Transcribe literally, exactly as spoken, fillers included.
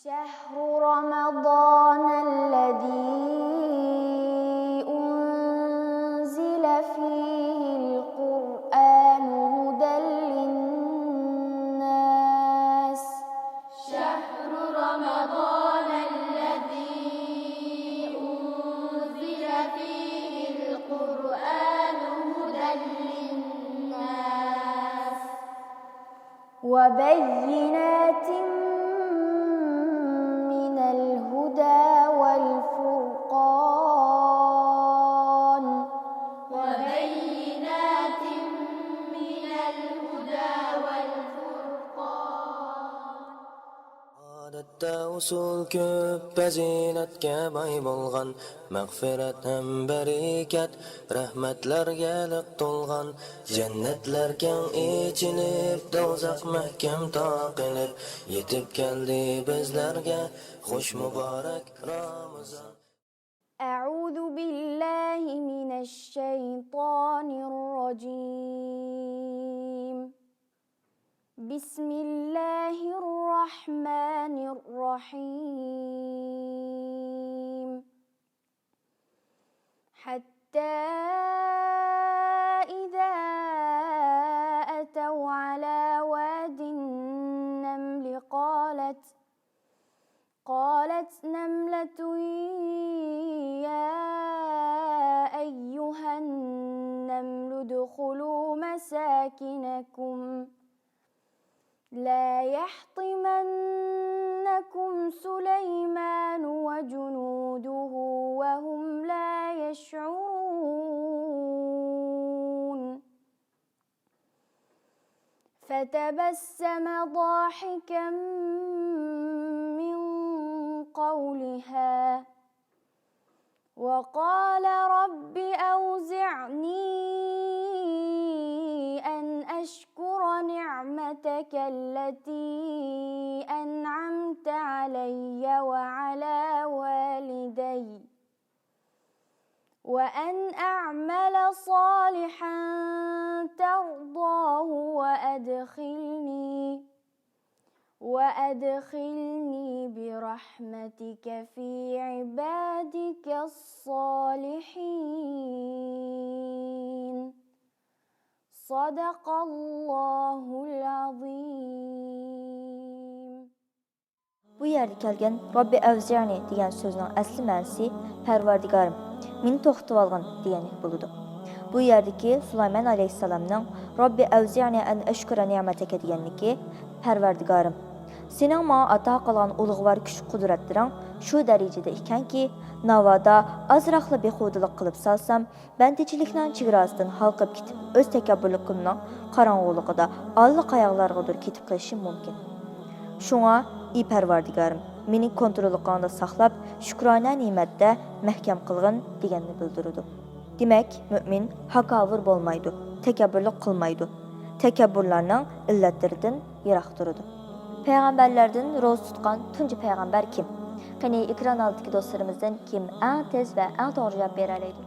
شهر رمضان الذي أنزل فيه القرآن هدى للناس. شهر رمضان الذي أنزل فيه القرآن هدى للناس. وبينات من الهدى والفرقان. وبينات من الهدى والفرقان. ئادەتتە ئۇسۇل كۆپ، پەزىلەتكە باي بولغان، مەغپىرەت ھەم بەرىكەت، رەھمەتلەرگە لىق تولغان، جەننەتلەر كەڭ ئېچىلىپ، دوزاخ مەھكەم تاقىلىپ، يېتىپ كەلدى بىزلەرگە خۇش مۇبارەك رامىزان. أعوذ بالله من الشيطان الرجيم. بسم الله الرحمن الرحيم. حتى إذا أتوا على واد النمل قالت قالت نملة يا أيها النمل ادخلوا مساكنكم لا يحطمنكم سليمان وجنوده وهم لا يشعرون. فتبسم ضاحكا من قولها وقال رب أوزعني أن أشكر نعمتك التي أنعمت علي وعلى والدي وأن أعمل صالحا ترضاه وأدخلني وأدخلني برحمتك في عبادك الصالحين. صدق الله العظيم. بۇ يەردە كەلگەن رەببى ئەۋزىئنى دېگەن سۆزنىڭ ئەسلى مەنىسى پەرۋەردىگارىم، مېنى توختىتىۋالغىن دېگەنلىك بولىدۇ. بۇ يەردىكى سۇلايمان ئەلەيھىسسالامنىڭ رەببى ئەۋزىئنى ئەن ئەشكۇرە نىئمەتەكە دېگەنلىكى پەرۋەردىگارىم، سېنىڭ ماڭا ئاتا قىلغان ئۇلۇغۋار كۈچ قۇدرەتلىرىڭ شۇ دەرىجىدە ئىكەنكى، ناۋادا ئازراقلا بىخۇدىلىق قىلىپ سالسام، بەندىچىلىكنىڭ چېگراسىدىن ھالقىپ كېتىپ، ئۆز تەكەببۇرلۇقۇمنىڭ قاراڭغۇلۇقىدا ئاللىقاياقلارغىدۇر كېتىپ قېلىشىم مۇمكىن. شۇڭا، ئى پەرۋەردىگارىم، مېنى كونتروللۇقۇڭدا ساقلاپ، شۈكرانە نېمەتتە مەھكەم قىلغىن، دېگەننى بىلدۈرىدۇ. دېمەك، مۆمىن ھاكاۋۇر بولمايدۇ، تەكەببۇرلۇق قىلمايدۇ، تەكەببۇرلارنىڭ ئىللەتلىرىدىن يىراق تۇرىدۇ. پەيغەمبەرلەردىن روزا تۇتقان تۇنجى پەيغەمبەر كىم؟ قېنى، ئېكران ئالدىدىكى دوستلىرىمىزدىن كىم ئەڭ تېز ۋە ئەڭ توغرا جاۋاب بېرەلەيدۇ؟